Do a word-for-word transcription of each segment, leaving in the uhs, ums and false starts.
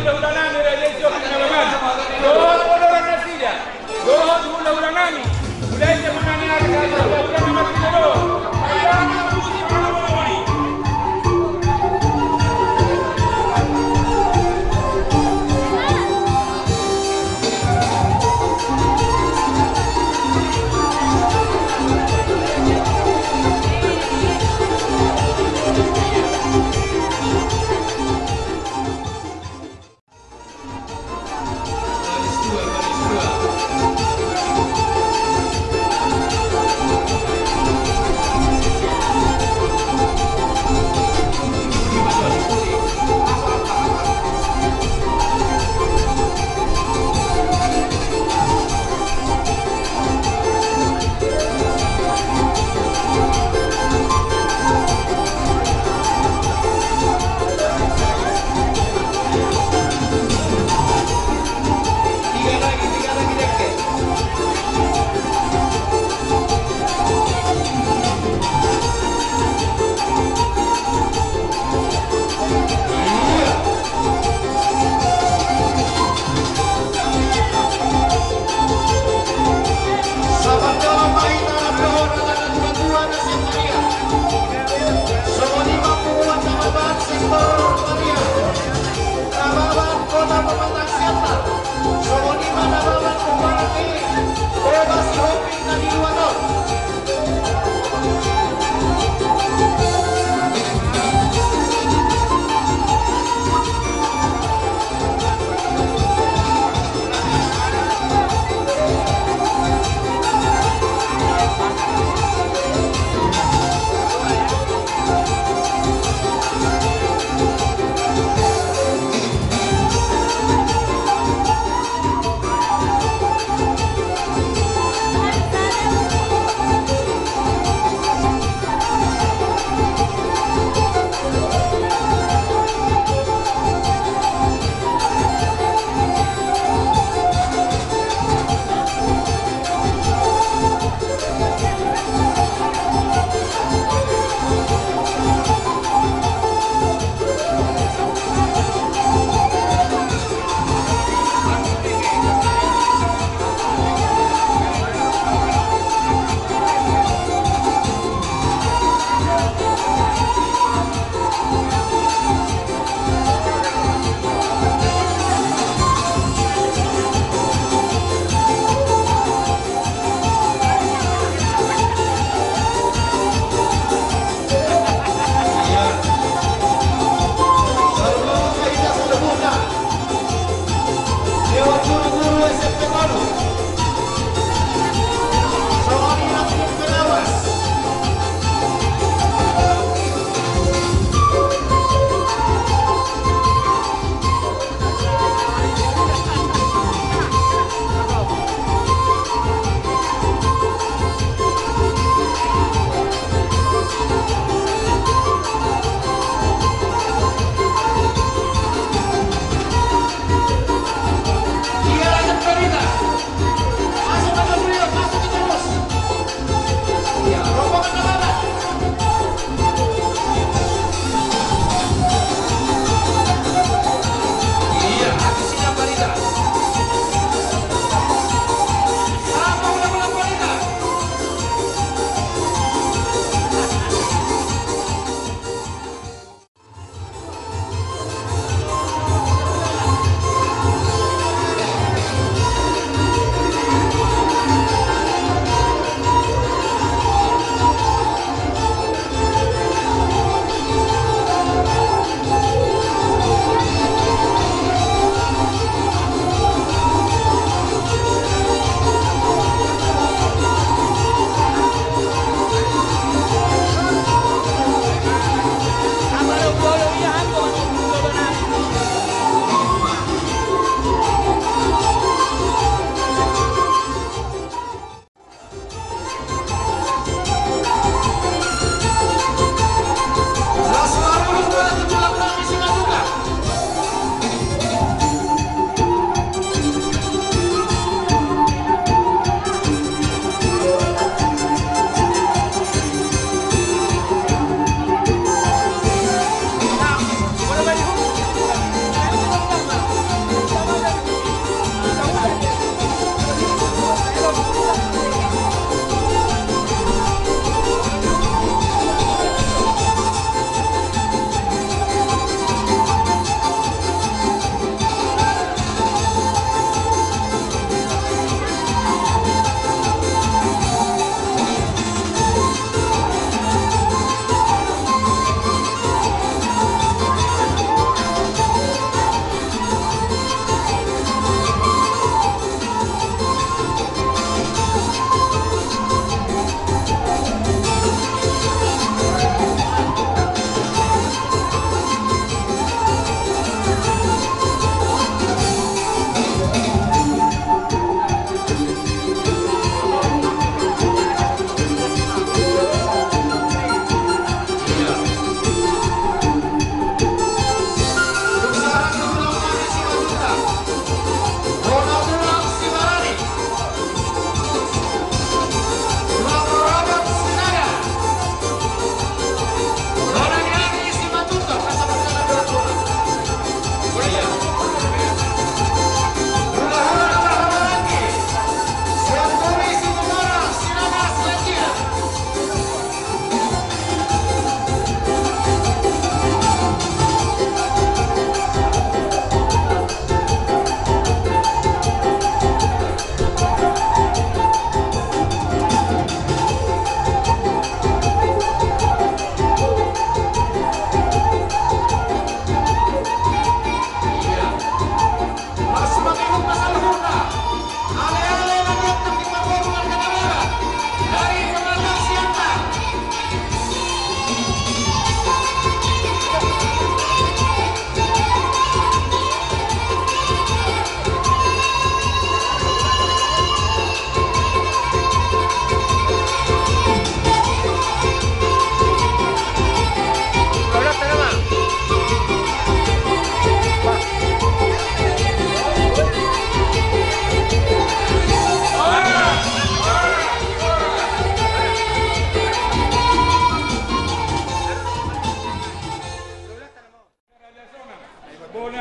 Hulahulanami raja i Sihombing Nababan. Dohot holan nasida. Dohot hulahulanami. Hulahulanami.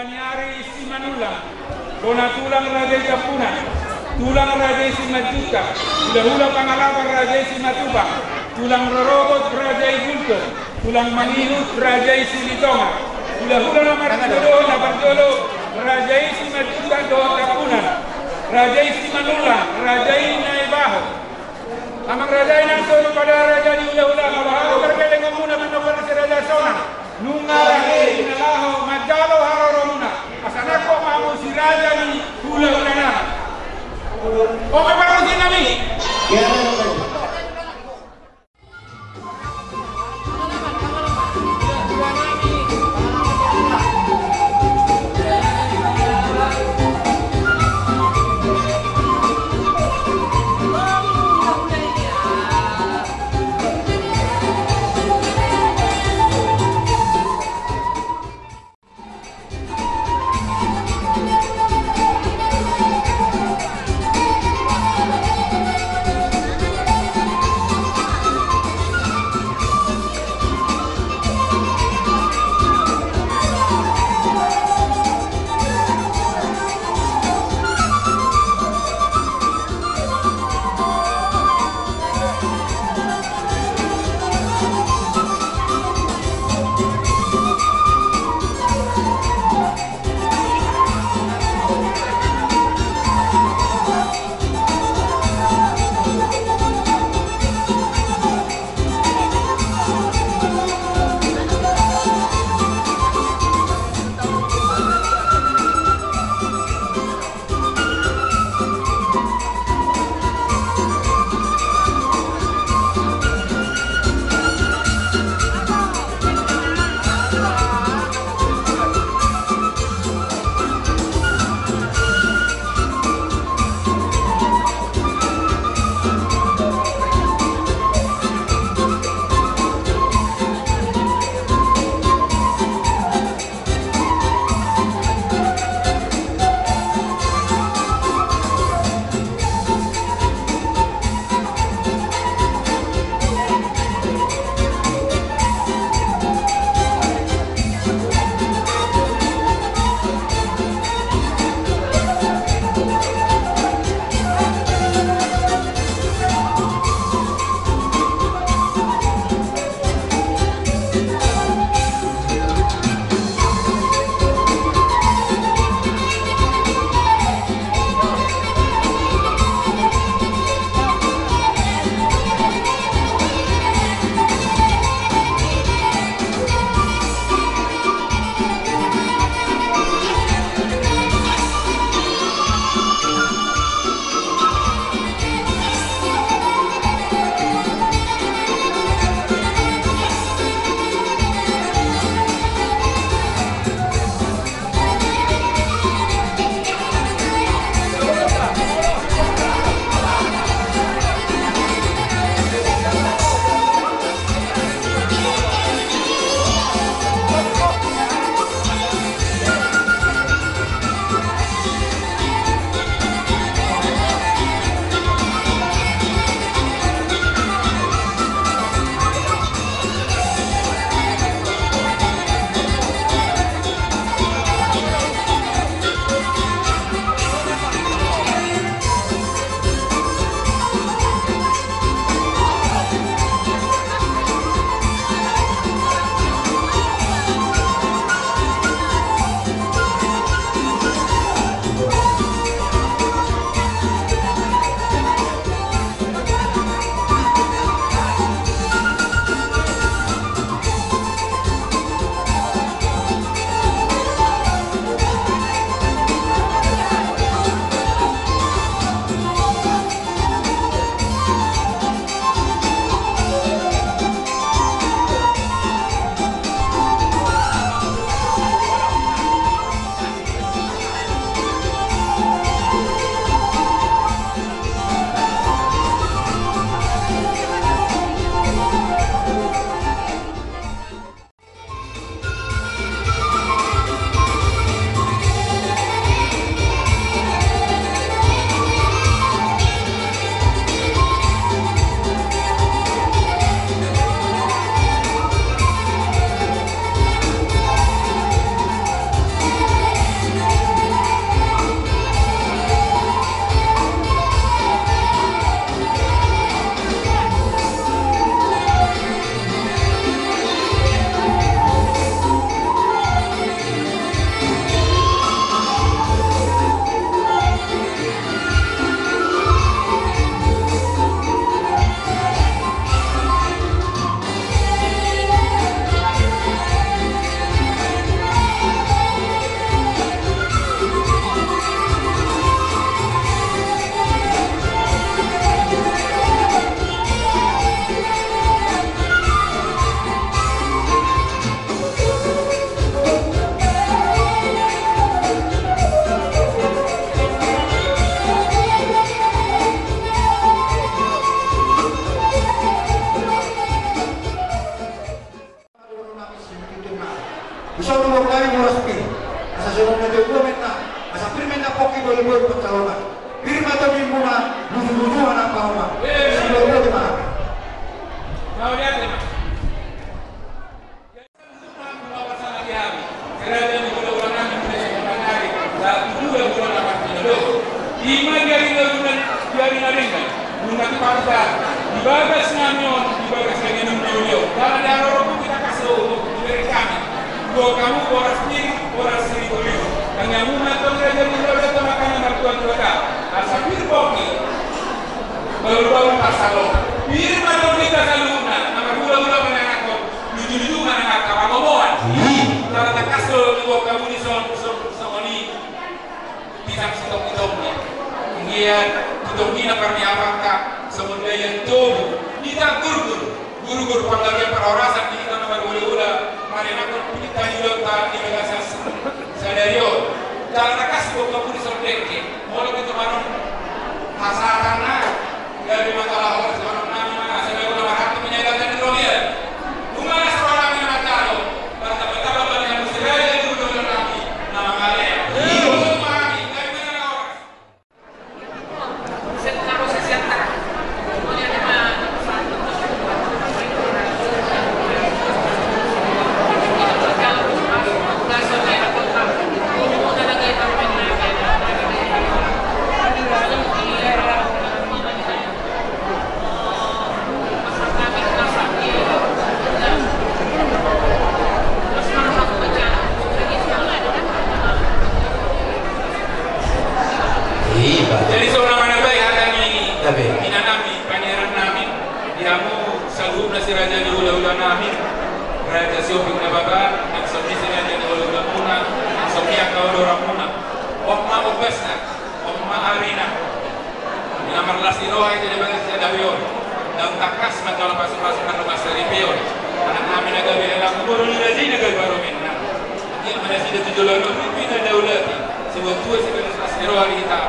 Ni ari Simanullang, bona tulang raja i Tampunan, tulang raja i Simanjuntak, hulahula Pangalapan raja i Simatupang, tulang rorobot raja i Gultom, tulang mangihut raja i Silitonga, hulahula na marjolo, na parjolo raja i Simanjuntak dohot Tampunan, raja i Simanullang, raja i Naibaho. Amang raja i nang solu pada raja ni hulahula, molo hamu margeleng omuna manopar si raja sonang, nunga raja i na laho manjalo haroromuna, asa nangkok ma hamu si raja ni hulahula nami. Oke, parmusik nami. Pir ma tondimuna, luju-luju ma na pahoman. Selamat malam. Ima gari na denggan, nunga tu parta, di bagas nami on, di bagas nami on, di bagas nami on, di bagas nami on, di bagas nami on, di bagas nami on. Dua hamu boras pir, boras siriburju. Tangiangmuna antong raja ni hulahula, antong angka na martua-tua, asa pir pongki, bahul-bahul parsaoran. Pir ma antong hita saluhutna, na marhulahula manang angka, luju-luju manang angka pangomoan. Jala tangkas do diboan hamu dison, songon i. Pisang sitong-itongna. Ia, sitongna parniapanta, songon daihan tobu, hita gurgur, gurgur panggabean parhorasan di hita na marhulahula, marinangkon pinta ni ulaonta di bagasan sadari on. Jala tangkas diboan hamu dison dengke, molo pe tung adong hasahatanna. Gabe ma jala horas, manang nami ma, asa gabe na marhata menyegatan di rohian. Nunga las roha nami na manjalo, martamba-tamba ma di hamu siraja ni hulahula nami, na mangalean. Iyo. Gabe ma jala horas. Jadi songon na ma na baen hata ni inanami, pangeran nami, di hamu saluhutna siraja ni hulahula nami, Raja Sihombing Nababan, nang songon i siraja ni hulahula muna, nang songon i angka odoran muna. On ma ombasna. On ma arina. Di na marlas ni roha hita di bagasan sadari on. Naung tangkas ma jala pasu-pasu na marlas ni roha on. Anak nami na gabe hela, umur ni raja i na gabe parumaenna. Ia ma nasida tu joloan on, rupi na daulati. Sibuat tua, sibuat las ni roha di hita.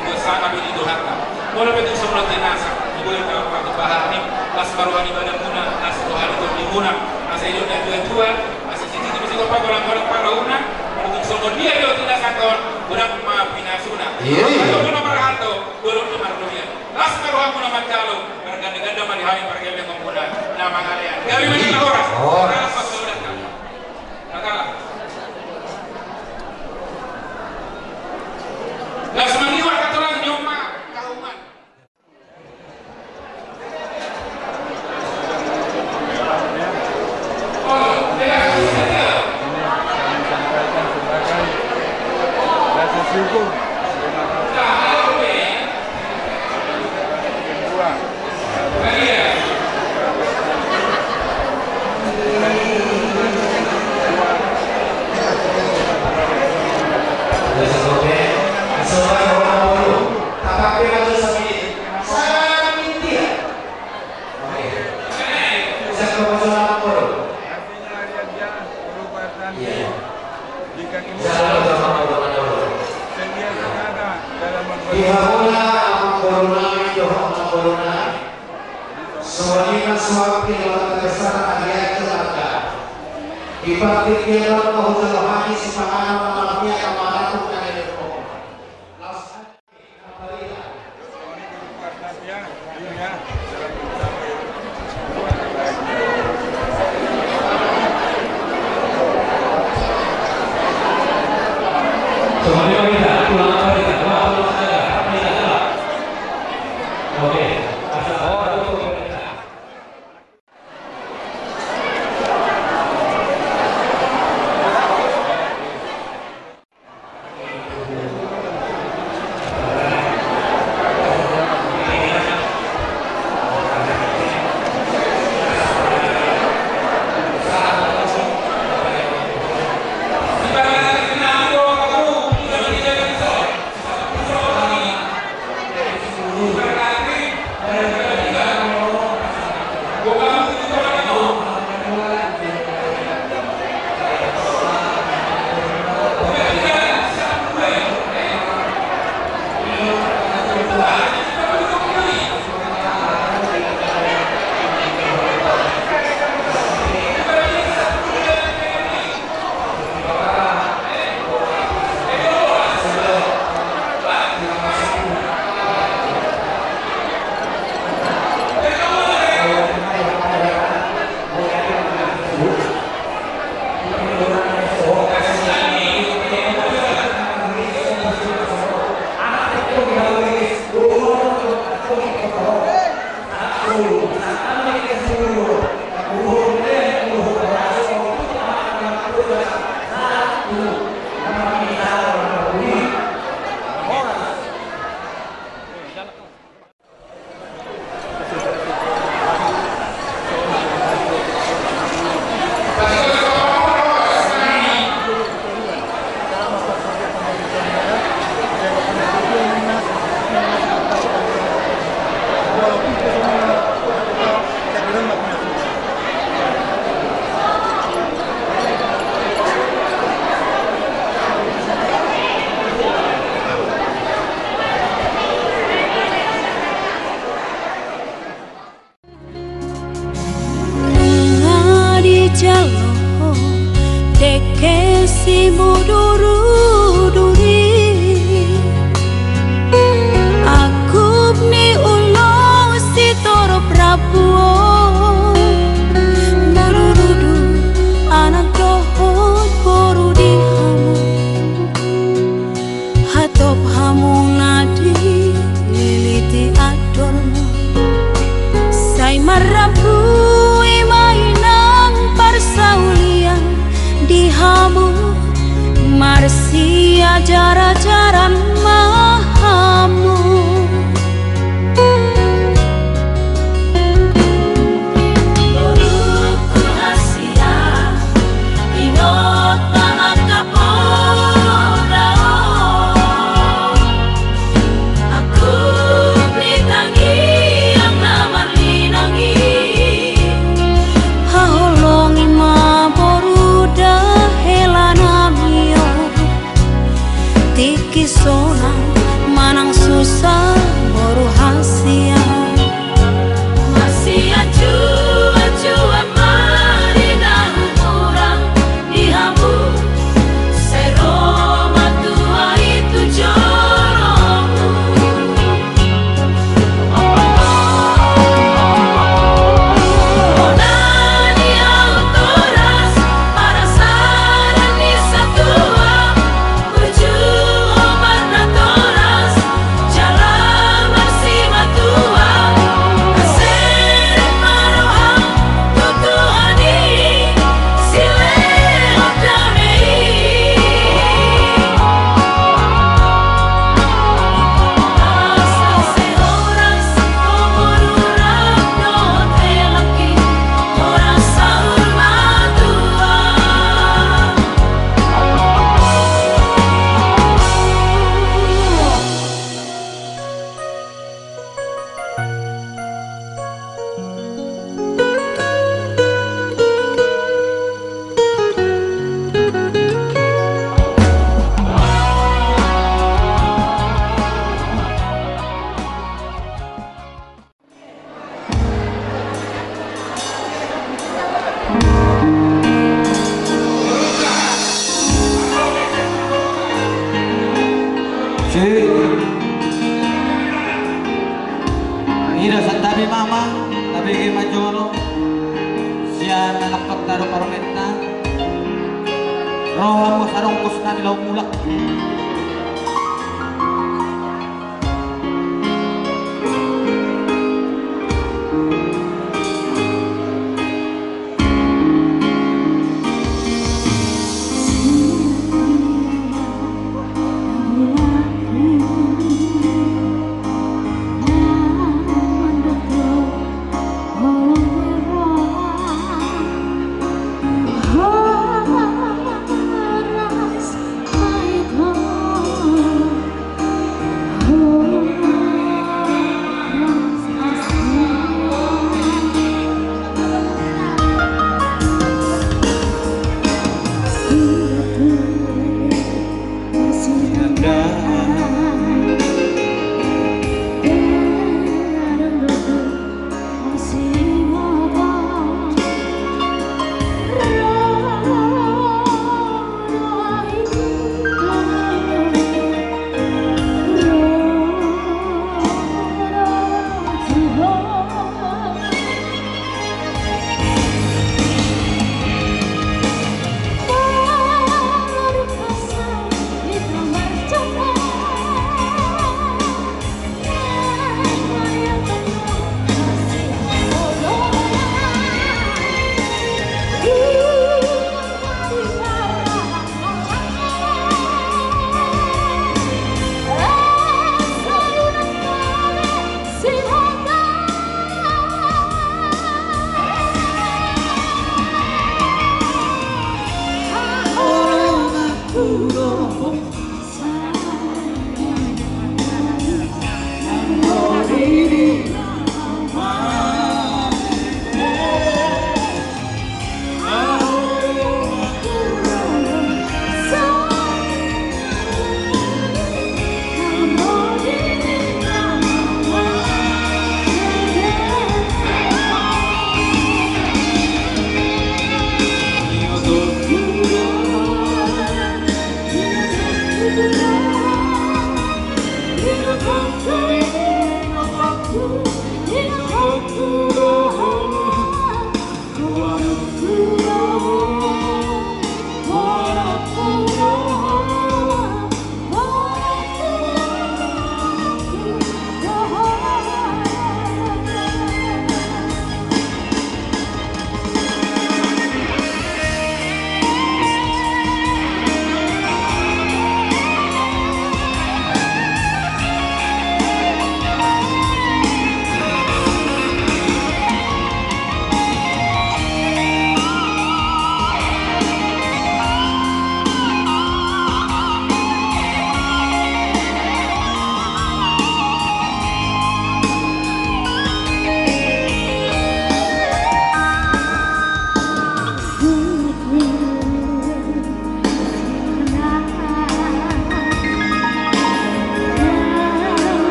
Sibuat sangap i di Tuhanta. Molo pe tung songon on tinasa, sibuat na patupa hami. Las ma roha ni badanmuna, las roha ni tondimuna. Asa i do na tua-tua. Asa sititi ma sigompa, golanggolang pangarahutna, molo tung songon dia do tinasangkon, godang ma pinasuna. Iya, iya. Molo na marhalto, godang na marrohian. Las ma rohamuna manjalo, marganda-ganda ma di hami pargellengonmuna na mangalean. Gabe ma jala horas. Horas. Las ma solodan hami. Las ma niuar hatolan ni on ma kauman. Di hamuna amangboru nami dohot namboru nami, songon i ma suang pinomparna di angka di partingkian on, ma hujalo hami sipanganon na marmiak na marangkup na nilehon. Rambu i ma inang parsaulian di hamu, marsiajarajaran ma hamu. Boruku hasian, ingot ma angka poda on. Angkup ni tangiang na marlinang i. Haholongi ma boru da hela nami on. Tingki sonang manang susa boru hasian. Marsianjuanjuan ma di na umurang di hamu, sai ro ma tua i tu jolomu. Bona ni au toras, parasaran ni satua, burju hombar natoras, jala marsimatua, na serep ma roham tu Tuhan i, silehon dame i. Asa sai horas umur, urang dohot hela i, horas saur matua. Si. Ida santabi ma amang, tabege ma jolo. Sian anak patta do parmenta. Roha mo sadongkos nami laho mulak.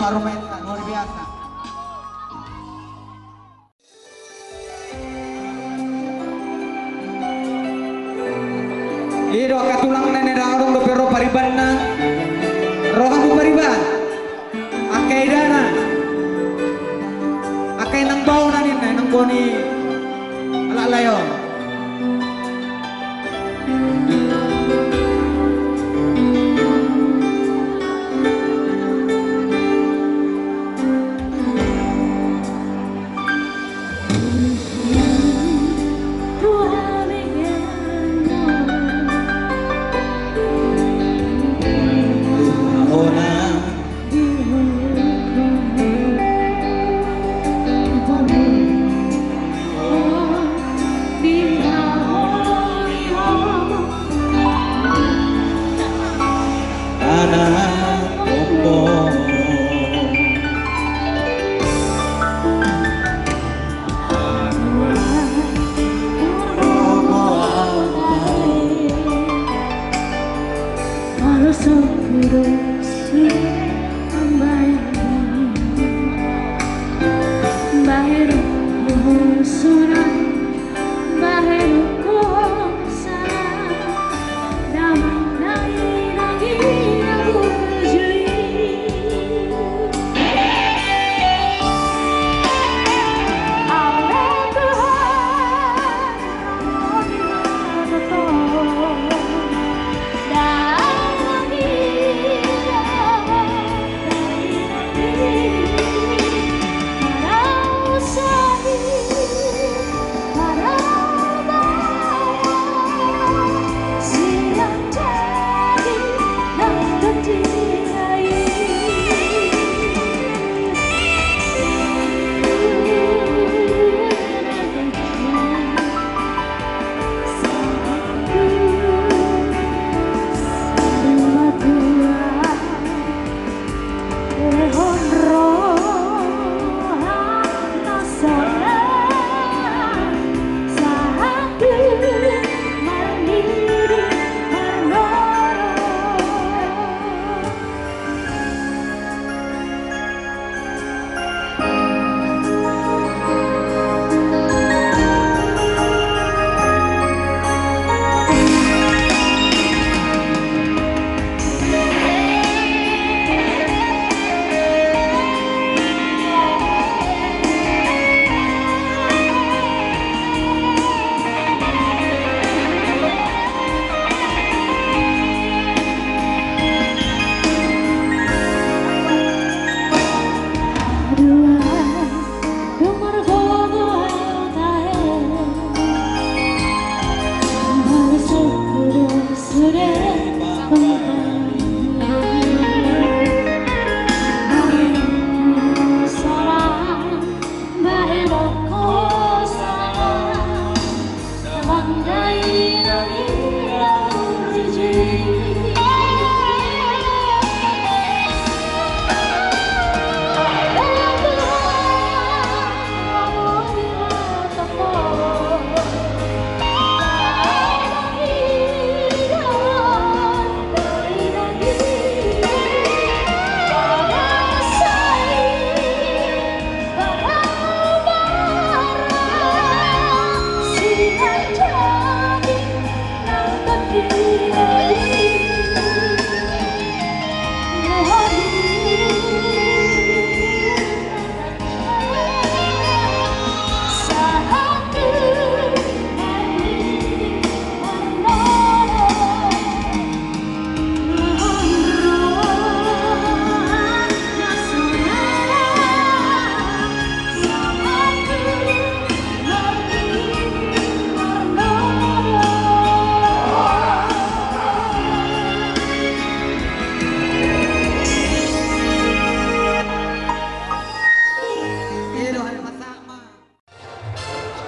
Aromenta luar biasa. I do angka tulang na nida, adong dope ro paribanna. Roha tu pariban. Angka idana. Angka inang baona ninna, inang baona ni halak lae on.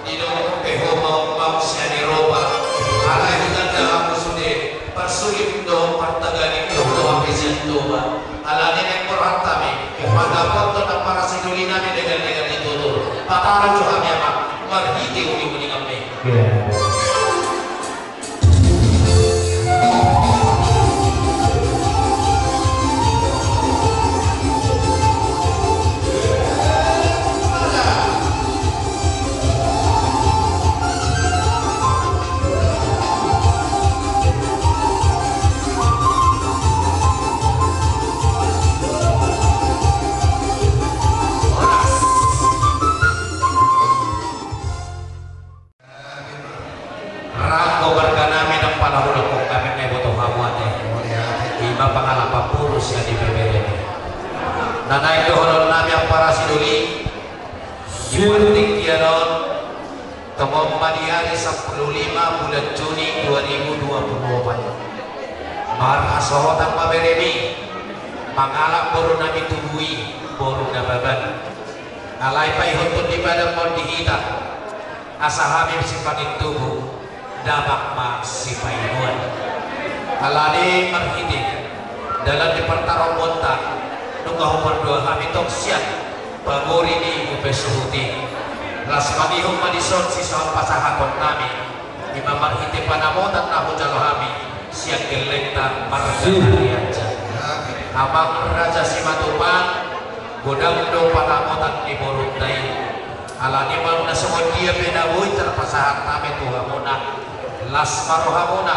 Didok pe ho maung-maung sian Eropa, alai hutanda hamu sude parsuhut dohot partaganing, dohot hape sian Toba. Alani naeng borhat hami mandapothon na parasi doli nami, legan-legan ni tutur. Patarang jo hami, Amang, marhite uninguninganmi. Iya. Na naeng dohonon nami ampara sidoli, di partingkian on, tongon ma di ari sampulu lima bulan Juni dua ribu dua puluh opat. Marhasohotan ma beremi, mangalap boru nami tubu i, boru Nababan. Alai paihothon di badan ma on di hita, asa hami sipanintubu, damang ma sipainoan. Alani marhite dalan ni partarombonta, nunga hupardua hami tong sian pamuri ni upa suhut i. Las manihut ma dison sisahat pasahaton nami, ima marhite panamotan na hujalo hami sian gellengta marga Siap. Harianja. Amang Raja Simatupang, godang do panamotan ni borunta i. Alani ma na songon dia pe na boi tarpasahat hami tu hamuna, las ma rohamuna,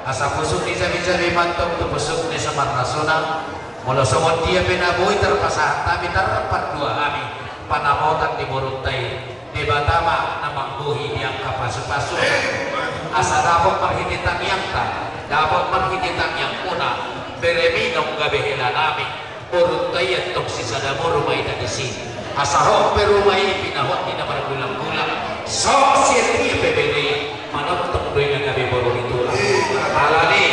asa pusuk ni jabijabi ma antong tu pusuk ni samarnasuna. Molo songon dia pe na boi tarpasahat hami, tarpardua hami panamotan ni borunta i, Debata ma na manggohi di angka pasupasu, asa dapot marhite tangiangta, dapot marhite tangiangmuna, beremi naung gabe hela nami. Borunta i antong sisada boru ma hita disi. Asa hot pe ruma i pinahot ni na margulanggulang. So sian dia pe bere i, manongtong do i na gabe boru ni tulang. Alani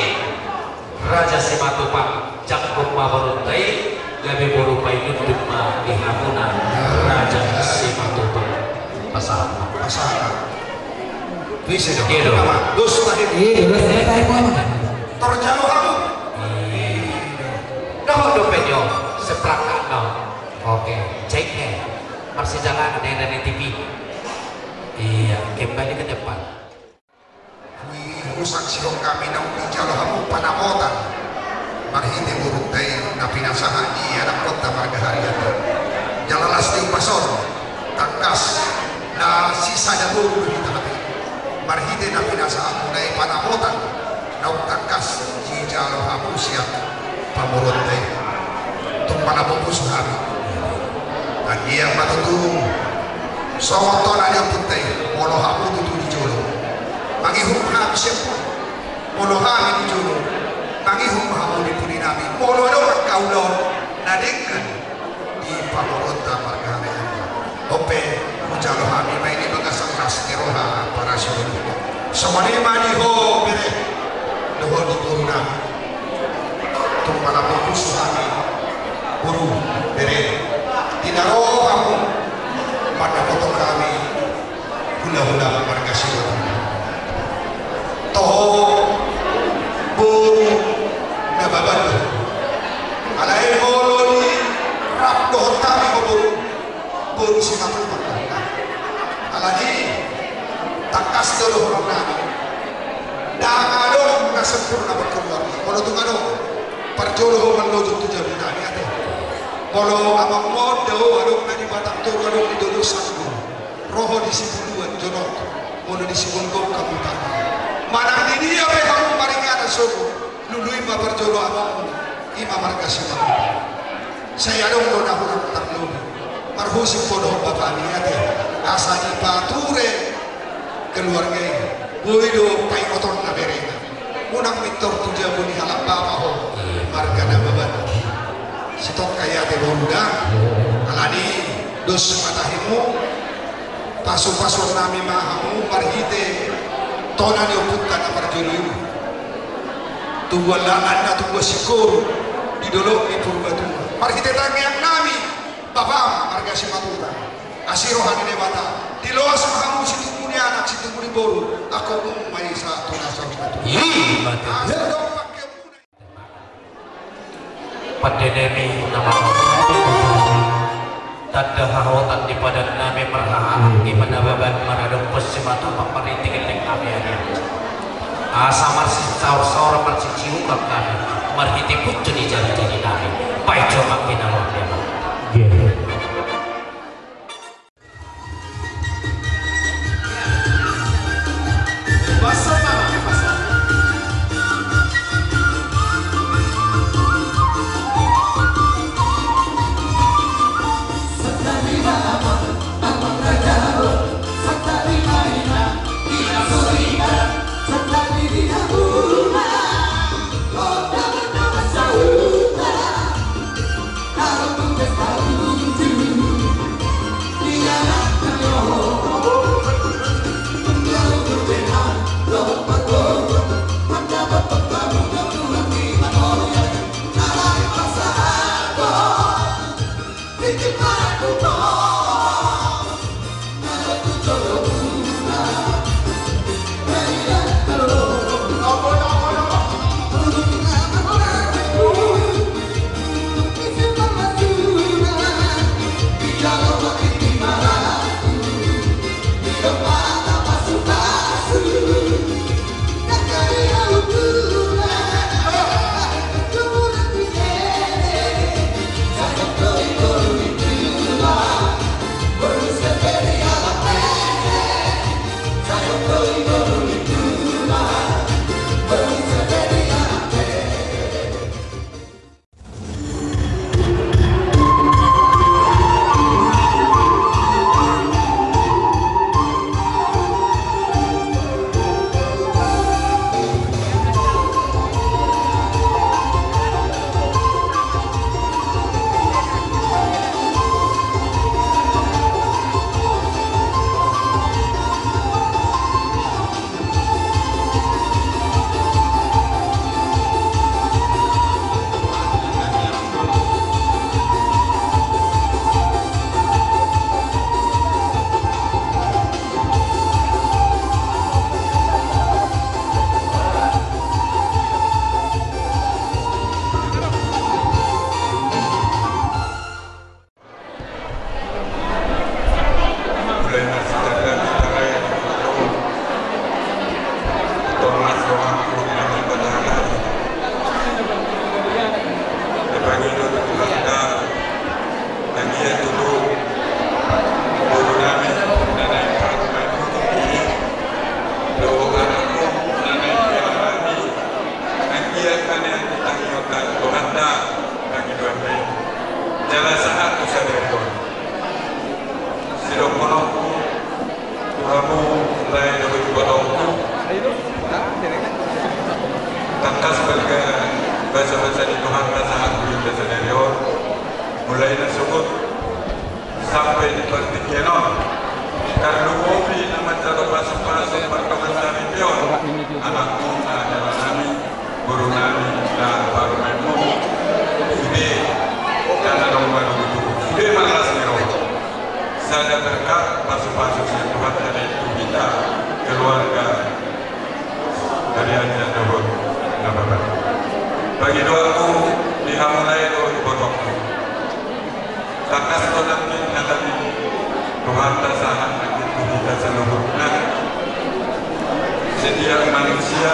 Raja Simatupang, jangkon ma borunta i, gabe boru painundun ma di hamuna Raja Simatupang. Pasahat ma. Pasahat. Bisa dong. Iya dong. Dos tadi. Iya, dos tadi, Pak. Torjalo hamu. Dohot dope jo, seperangkat no. Oke, cek ne. Marsijalanan ne dari T V. Iya, kembali ke depan. Hui, husaksihon hami naung dijalo hamu panamotan marhite borunta i na pinasahat ni anakkonta marga Harianja. Jala las ni upa on, tangkas na sisada boru do hita hami. Marhite na pinasahatmuna i panamotan naung tangkas dijalo hamu sian pamoruonta i. Tung manang pusu hami. Anggiat ma tutu songon tona ni ompunta i, molo hamu tutu di jolo, mangihut ma hami sian pudi. Molo hami di jolo, mangihut ma hamu di pudi nami. Molo adong angka ulaon na denggan di pamoruonta marga Harianja, on pe hujalo hami ma i di bagasan las ni roha parasidohot. Songon i ma di ho bere dohot di boru nami. Tung manang pusu hami, boru, bere, di na ro hamu mandapothon hami hulahula marga Simatupang. Toho boru Nababan do. Alai molo di rap dohot hami ma boru, boru Simatupang. Alani tangkas do dohonon nami. Ndang adong na sempurna berkeluarga. Molo tung adong, parjolo ho manojot tu jabu nami ate. Molo amang on dao adong na di Batang Toru, adong di Dolok Sanggul. Ro ho di Sibuluan jonok, molo di Sibolga hamu tama. Manang di dia pe hamu maringanan sogot, lului ma parjolo amang, ima marga Simatupang. Sai adong do na hurang tarlobi. Marhusip ho dohot bapani ate, asa dipature keluarga i. Boi do paingotonna berena. Unang mintor tu jabu ni halak bapa ho, marga Nababan. Sitongka i ate boru da. Alani dos ma tahimu. Pasupasuon nami ma hamu marhite tona ni ompunta na parjolo i. Tubuan Lalan na tubuan Singkoru di dolok ni Purbatua. Marhite tangiang nami, bapam marga Simatupang. Asi roha ni Debata, diloas ma hamu situbu ni anak, situbu ni boru, angka umum ma i sahat tu na sahat tu. Ima tutu. Asi dong pake muna. Pande nami na mangolu. Tanda hahotan di padan nami marhaha, ima Nababan maradophon Simatupang marhite gelleng nami ari. Asa marsisaorsaor marsiciuman hami, marhite puncu ni jarijari nami. Baen jo ma pinaroan dia ma. Hamu lae dohot ibotongku, tangkas balga basabasa ni Tuhanta sahat tu hita sadari on. Mulai na sogot sampe di partingkian on, tarlumobi na manjalo pasupasu martongan saripeon, anakmuna, helanami, borunami, na parumaenmuna. Sude, ndang adong marungutungut, sude marlas ni roha. Sada berkat pasupasu sian Tuhanta tu hita keluarga Harianja dohot Nababan. Pangidoanku di hamu lae dohot ibotongku, tangkas do nangkin hata ni Tuhanta sahat nangkin tu hita saluhutna. Setiap manusia,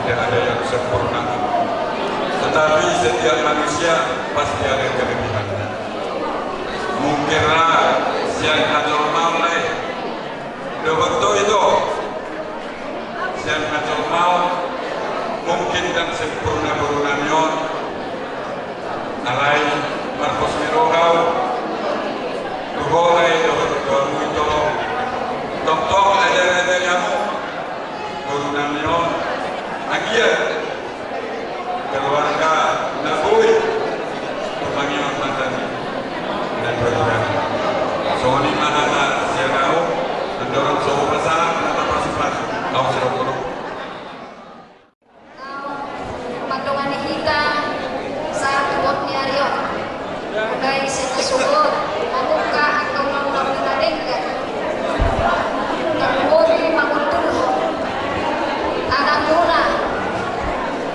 tidak ada yang sempurna, tetapi setiap manusia pasti ada kelebihannya. Mungkin ra sian hajolmaon lae, dohot do ito, sian hajolmaon mungkin ndang sempurna borunami on. Alai marpos ni roha au tu ho lae dohot tu hamu ito, tongtong ajari-ajari hamu borunami on, anggiat keluarga na boi tumangihon hata ni natuatua. Songon i ma hata sian au, andorang so hupasahat hata pasupasu, au sirongkolo. Mandongani hita sahat tu hot ni ari on. Mulai sian na sogot, mamungka angka ulaon na denggan. Tarlumobi mangundulhon anakmuna,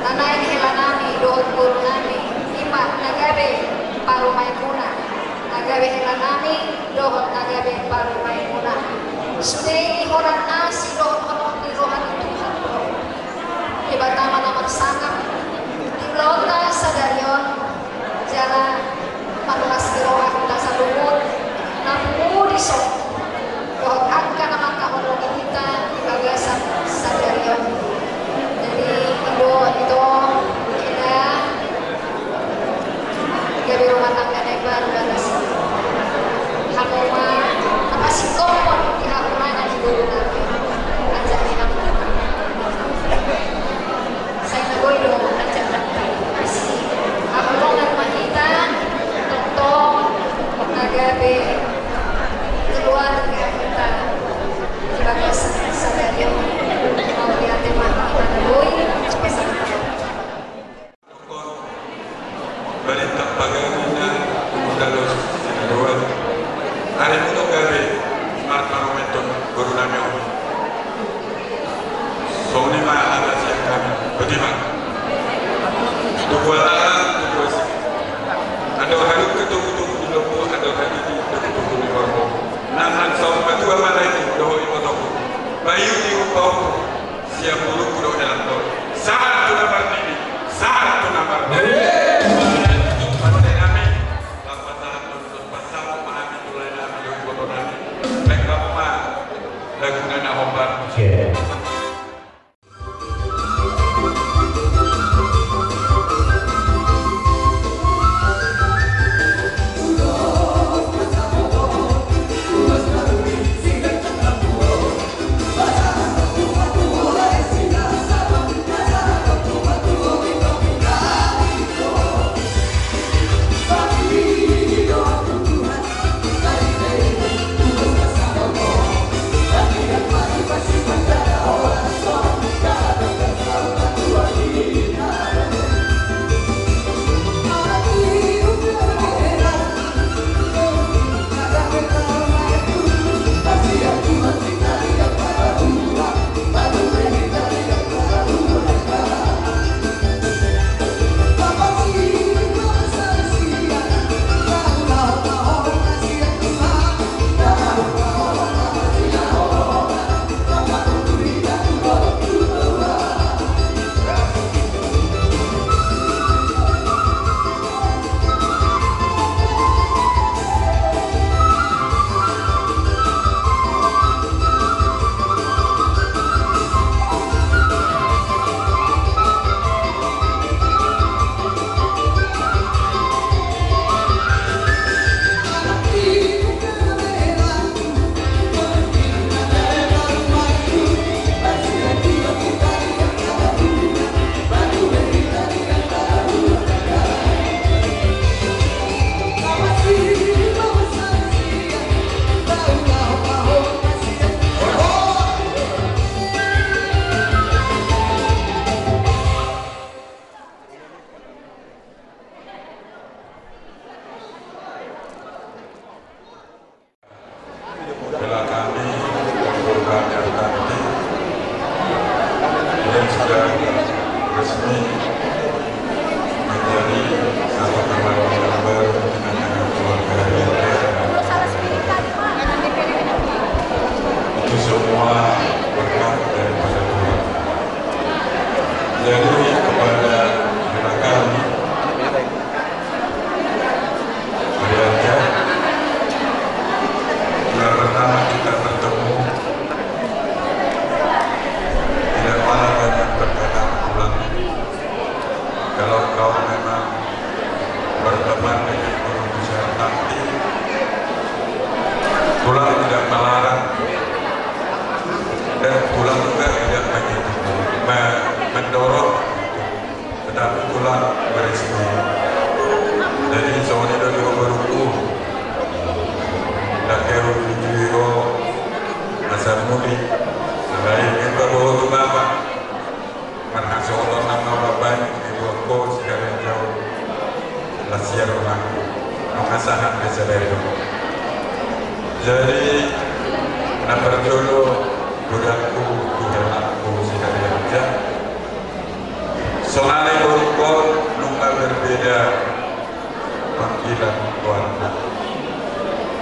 na naeng helanami dohot borunami, i ma na gabe parumaenmuna, na gabe helanami dohot na gabe parumaenmuna. Sude i holan asi dohot holong ni roha ni Tuhan do. Debata ma na marsangap di ulaonta sadari on, jala marlas ni roha hita saluhut na pungu dison dohot angka na mangkaholongi hita di bagasan sadari on. Jadi, i do ito, ina, gabe rumah tangga na imbaru, gabe si hamu ma na pasingkophon di hahurangan ni borunami. Anjaha di hamu, sai na boi do anjaha, pasti haholongan ma hita, tongtong na gabe keluarga hita di bagasan sadari on. Mauliate ma, i ma na boi pasahat. Balintang pagari na umdalos sinaroan. Ari muna gabe marparumaen tu borunami on. Songon i ma hata sian hami. Boti ma. Tubu alahan, tubu asi. Andor halumpang tubu-tubu ni lombu, andor hatiti tubu-tubu ni horbo. Nang nang saur matua ma lae dohot ibotongku. Bayu ni upa-upa. Sian bulungku dohot helangku. Sahat tu na marnini, sahat tu na marnono. Amin. Pasahat nami, pasahat nami tu lae nami dohot iboto nami. Baen hamu ma laguna na hombar. Menjadi satu keluarga yang baru di tengah-tengah keluarga yang baru. Itu semua berkat daripada Tuhan. Jadi kepada rekan kami, Rianca, bulan pertama kita bertemu, tidak pala banyak berkata pulang. Kalau kau memang berteman dengan guru besar nanti, pulang tidak melarang, dan pulang juga tidak begitu me-, mendorong. Tetapi pulang merestui. Jadi songon i do di ho borungku. Ndang hea hujujui ho asa muli. Selain i, paboa ho tu bapa. Marhasohotan nama bapa i, diboan ho si Harianca on. Las sian rumah. Nunga sahat be sadari on. Jadi na parjolo godangku tu helangku si Harianca. Sonari borungkon nunga berbeda panggilan goarna.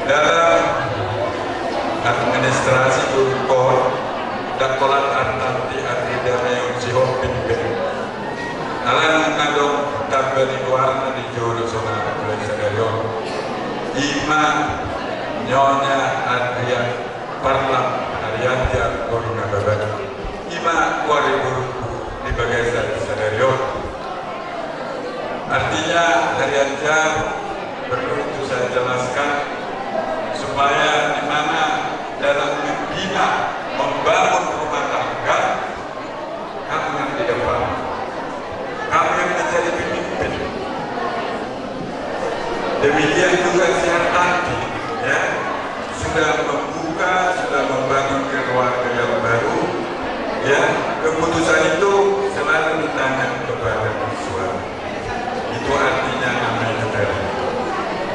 Dalam administrasi borungkon, ndang holan Artanti Armida Meon Sihombing be. Alana nunga adong tamba ni goarna di jolo sonari mulai sadari on. Ima Nyonya Adrian Parlam Harianca boru Nababan. Ima goar ni borungku di bagasan sadari on. Artinya, Harianca, perlu itu saya jelaskan, supaya di mana dalam membina, membangun rumah tangga, kamu yang di depan, kamu yang menjadi pemimpin. Demikian juga si Artanti, ya, sudah membuka, sudah membangun keluarga yang baru, ya, keputusan itu selalu ditanya kepada suami. Itu artinya namanya negara.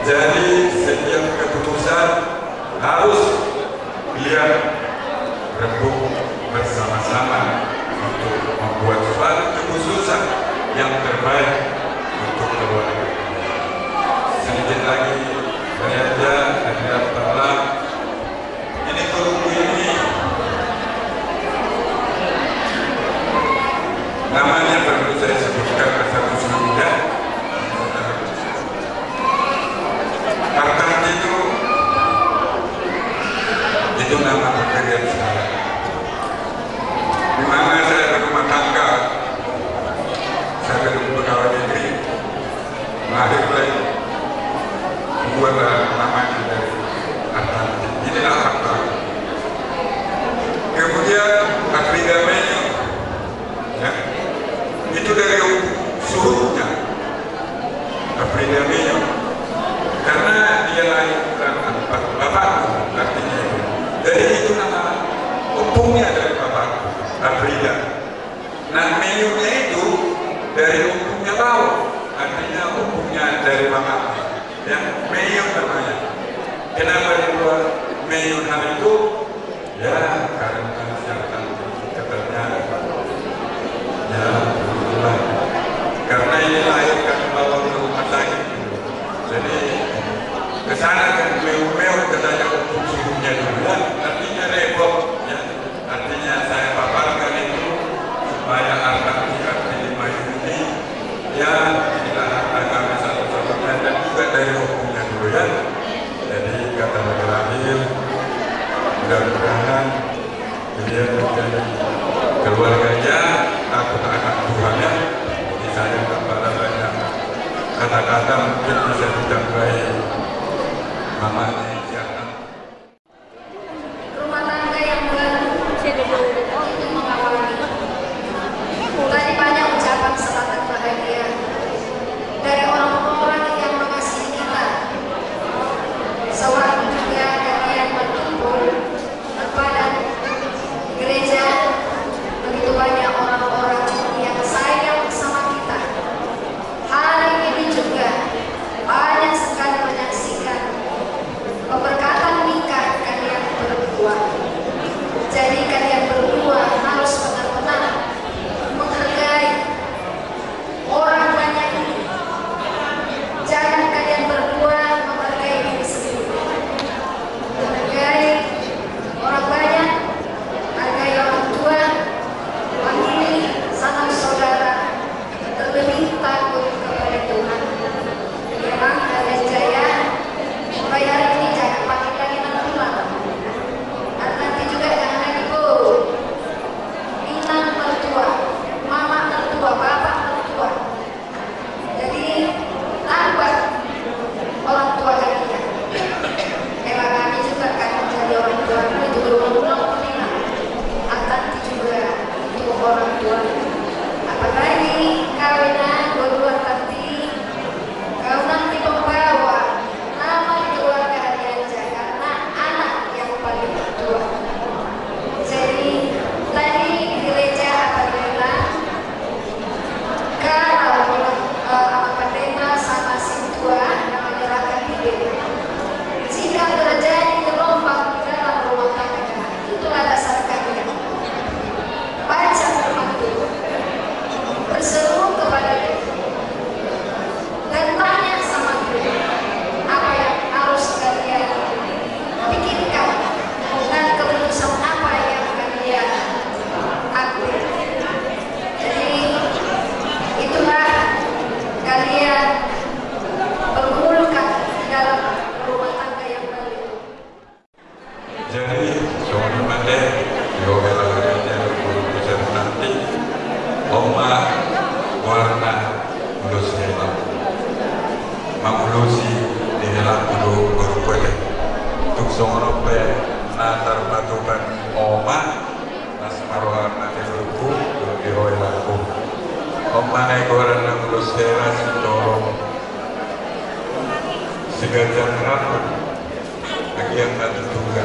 Jadi setiap keputusan harus beliau rembuk bersama-sama untuk membuat suatu keputusan yang terbaik untuk keluarga. Sedikit lagi, ternyata ada telah ini, borungku ini namanya perlu saya sebutkan satu-satu, ya. Artanti itu, itu nama pekerjaan saya. Di mana saya berumah tangga, saya belum pegawai negeri, lahirlah dua namanya dari Artanti. Inilah Artanti. Kemudian Afrida Meon, ya, itu dari suhunya. Afrida Meon. Karena dia lahir bulan empat, bapakku artinya itu. Jadi itu nama ompungnya dari bapakku, Afrida. Nah, Meonnya itu dari ompungnya Lao, artinya ompungnya dari bapakku. Ya, Meon namanya. Kenapa dibuat Meon hal itu? Ya, karena siapa katanya, ya, itulah. Karena ini lahir kan bawa ke rumah sakit. Jadi, ke sana kan mewah-mewah katanya untuk suhunya dulu. Ya, artinya repot. Ya, artinya saya paparkan itu supaya Artanti Artanti Meon ini, ya, inilah harta kami satu-satunya dan juga dari ompungnya dulu, ya. Jadi, kata berakhir, mudah-mudahan beliau menjadi keluarganya, takut akan Tuhan, ya. Jadi, saya tak pada banyak kata-kata mungkin bisa ditambahi mama ini, silakan. Rumah tangga yang baru itu mengawali. Tadi banyak ucapan selamat bahagia dari orang-orang yang mengasihi kita. Sewaktu juga kalian berkumpul, kepada gereja, begitu banyak orang-orang yang sayang sama kita. Hari ini juga banyak sekali menyaksikan pemberkatan nikah kalian berdua. Jadi kalian berdua harus benar-benar menghargai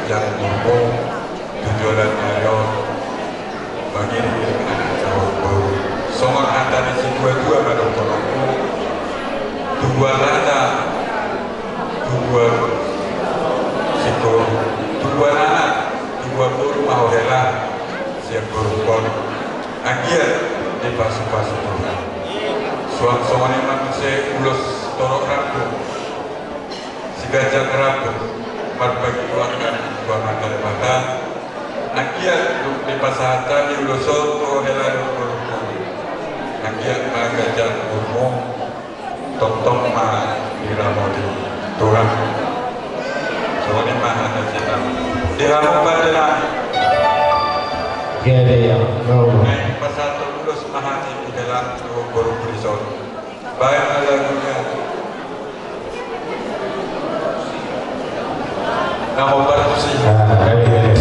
Jangkon tu joloan ni ari on, mangiring-iring anak dohot boru. Songon hata ni situa-tua ma dohononku, tubuan anak, tubuan singkoru, tubuan anak, tubuan boru ma ho hela sian borungkon. Anggiat dipasu-pasu Tuhan. Suang songon i ma muse ulos torop rambu. Siganjang rambu marpajuangan tu Amanta Debata. Anggiat dung dipasahat hami ulos on tu hela dohot borungkon, anggiat ma ganjang umurmu, tongtong ma diramoti Tuhan. Songon i ma hata sian hami. Diramoti Tuhan. Gede ya, no. Naeng pasahat ulos ma hami tu hela dohot borungkon dison. Baen ma lagunya. Na hombar tusi. Ah, gabe, gabe.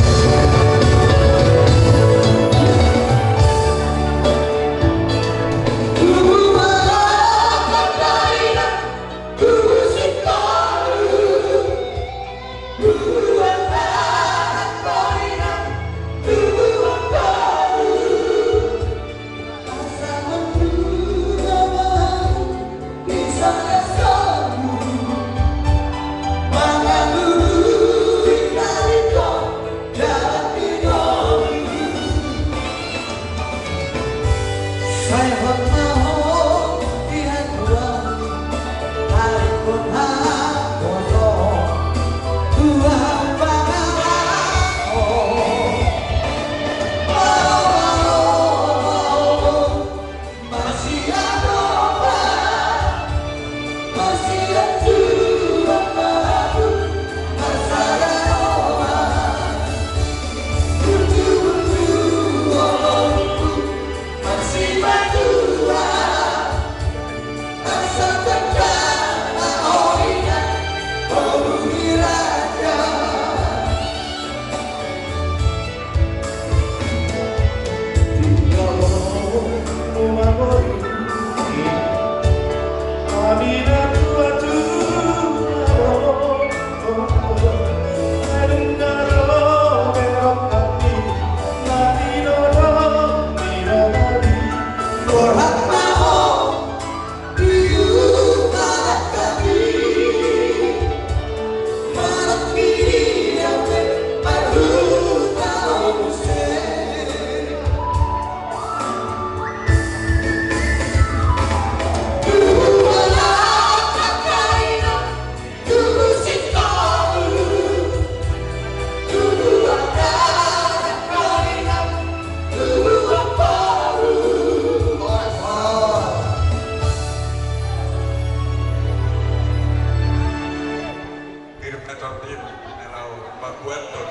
Pir ma tordin na laho mambuathon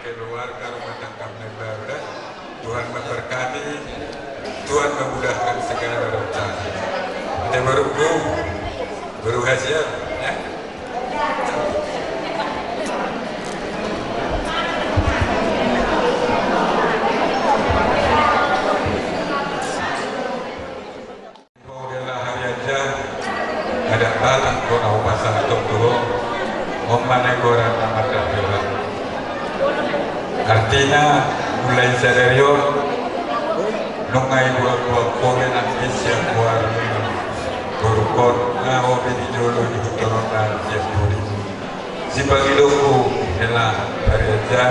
keluarga rumah tangga na baru da. Tuhan memberkati, Tuhan memudahkan segala rencana. Ate borungku, boru hasian, ya. Ho hela Harianja, adong hata do na hupasahat tu ho, on ma na goarna marga hela. Artina, mulai sadari on, nunga dibuat-buat ho be nangkin sian goar ni borungkon, nga ho be di jolo diihuthon on na sian pudi. Sipangidoonku hela Harianja,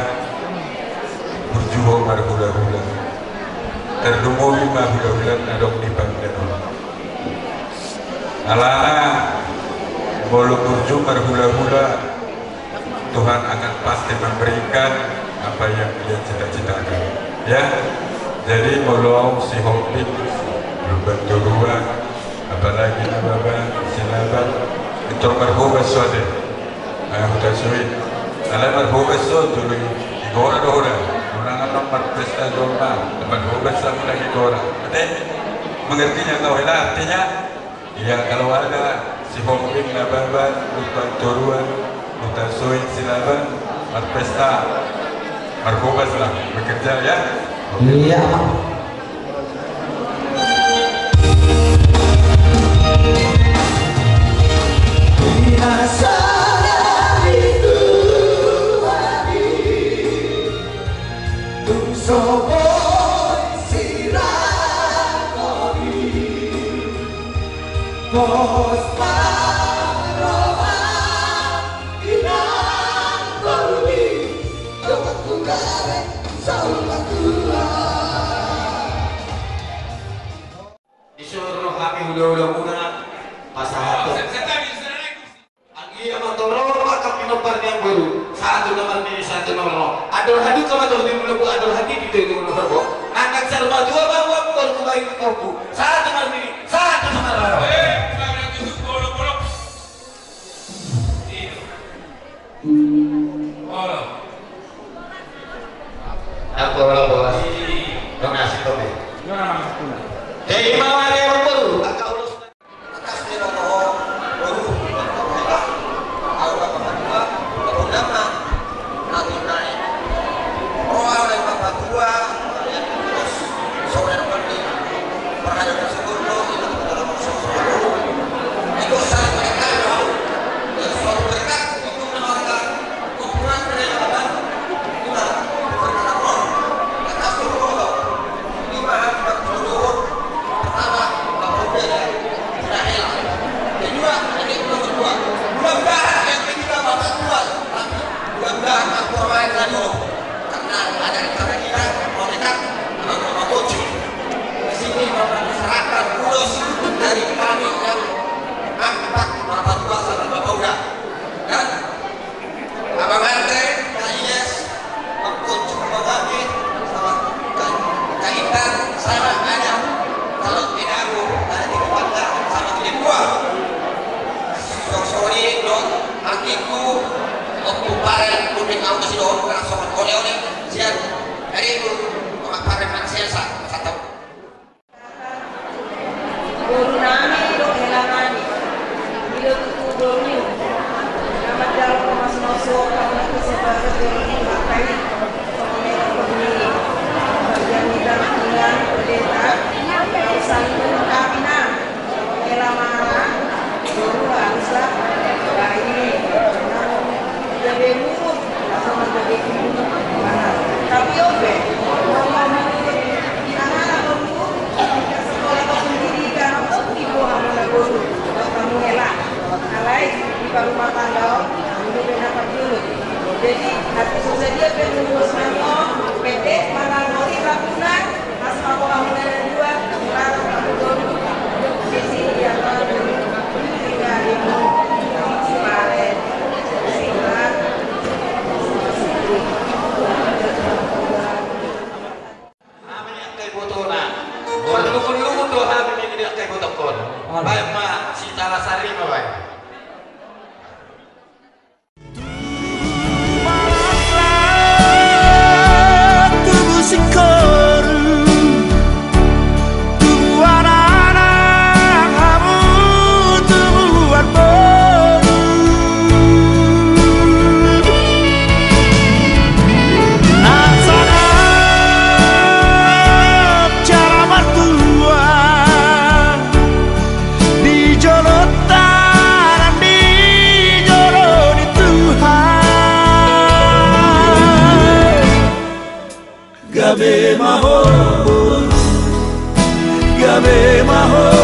burju ho marhulahula. Tarlumobi ma hulahula na adong di pangidoan on. Alana molo burju marhulahula, Tuhan akan pasti memberikan apa yang dia cita-citakan. Ya, jadi molo ahu si Hombing, Lumban Toruan, apalagi Nababan, Silaban, pintor marhobas ho ate. Ai huta soi. Alai marhobas ho jolo i, igora do ho da. Unang annon marpesta jolma, marhobas sa unang igora. Ate, mengerti nggak kau hela artinya? Iya, kalau ada si Hombing, Nababan, Lumban Toruan, huta soi, Silaban, marpesta, marhobas lah, bekerja ya. Iya, Bang. Disuhur roha ni hulahula muna pasahat. Anggia ma torop angka pinompar ni amangboru, sahat tu na marnini sahat tu na marnono. Andor haduka ma torop di mula bu andor hagigi tu di mula bu. Nangkak sar ma dua bahu amangboru tu bahu di kompu. Sahat tu na marnini sahat tu na marnono. Olo. Apa olo bolas? Donasi kopi. Jadi mawari amangboru angka ulos. Atas ni romo boru, au na papatua, au nama, au nae. Roa na papatua, ya, terus, saudara mandi, perhadap tersebut, lo, itu kita dalam proses boru. Itu saling berkait, lo. Jadi, suatu berkat, itu menawarkan. Dari kami yang empat, Bapak Dua sama Bapak Uda. Dan Abang Andre, Kak Iyes, Bang Kocu, Bang Abi, sama Kak, Kak Intan, sama Ayah. Kalau tidak aku, nanti di depan, sama tidak dua. Sorry, dong, akiku, waktu kemarin, udah kau kasih doang, karena sobat oleh-oleh, sian, dari itu, Bapak Paren, mana saya, sa-, satu. Boru nami dohot hela nami, i do tutu boru na mandok mamasu-masu, hamu na tu sebagai boru ni Bapak i, songon i dohot ni Bapak Jamita, Inang, Pendeta, au saling melengkapi na, hela mara, boru haruslah baik, gabe nurut. Tapi ope, ngomong-ngomong, di anak-anak boru, di sekolah pendidikan, oke, boha mana boru, kamu hela. Alai, di rumah tangga, kamu udah dapat dulu. Jadi, hati susah dia, pengen ngurus mano, pede, mana ngori, lakukan, Hami ni angka ibotona. Marlungun-lungun do hami ni angka ibotongkon. Baen ma sitala sari ma baen. Tubu singkoru, tubu anak-anak hamu, tubu amangboru. Nang sada cara martua. Di jolo tanan, di jolo ni Tuhan. Gabe ma ho, gabe ma ho,